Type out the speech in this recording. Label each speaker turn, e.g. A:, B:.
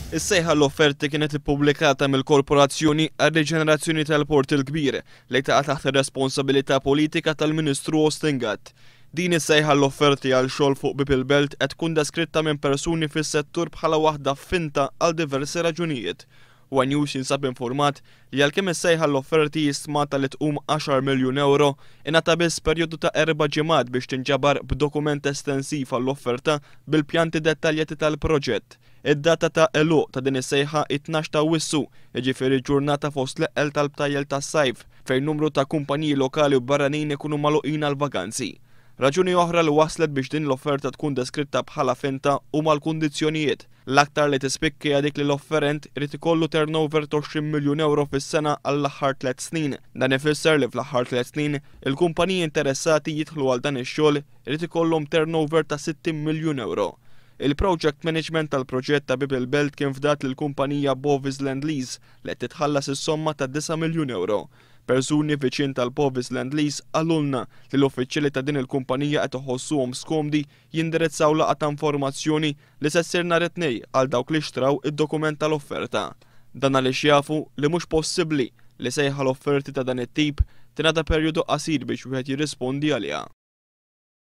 A: Is-sejħa għall-offerti kienet ippubblikata mill-Korporazzjoni għar-Riġenerazzjoni tal-Port il-Kbir li taqa' taħt ir-responsabilità politika tal-Ministru Austin Gatt. Din is-sejħa għall-offerti għal xogħol fuq Bieb il-Belt qed tkun deskritta minn persuni fis-settur bħala waħda finta għal diversi raġunijiet. One News jinsab infurmat li għalkemm is-sejħa għall-offerti hi stmata li tqum għaxar miljun ewro, ingħata biss perjodu ta' erba' ġimgħat biex tinġabar b'dokument estensiv għall-offerta bil-pjanti dettaljati tal-proġett. Id-data ta' għeluq ta' din is-sejħa hi 12 ta' Awwissu, jiġifieri ġurnata fost l-eqqel tal-btajjel tas-sajf, fejn numru ta' kumpaniji lokali u barranin ikunu magħluqin għall-vaganzi. Raġuni oħra li wasslet biex din l-offerta tkun deskritta bħala finta huma l-kundizzjonijiet. L-aktar li tispikka hija dik li l-offerent irid ikollu turnover ta' 20 miljun ewro fis-sena għall-aħħar tlett snin. Dan ifisser li fl-aħħar tlett snin, il-kumpaniji interessati jidħlu għal dan ix-xogħol irid ikollhom turnover ta' 60 miljun ewro. Il-project management tal-proġett ta' Bieb il-Belt kien fdat lill-kumpanija Bovis Land Lease li qed titħallas is-somma ta' 9 miljun ewro. Persuni viċin tal-Bovis Land Lease qalulna li l-uffiċjali ta' din il-kumpanija qed iħossuhom skomdi jindirizzaw laqgħa ta' informazzjoni li se ssir nhar it-Tnejn għal dawk li xtraw id-dokument tal-offerta. Dan għaliex jafu li mhux possibbli li sejħa l-offerti ta' dan it-tip tingħata perjodu qasir biex wieħed jirrispondi għaliha.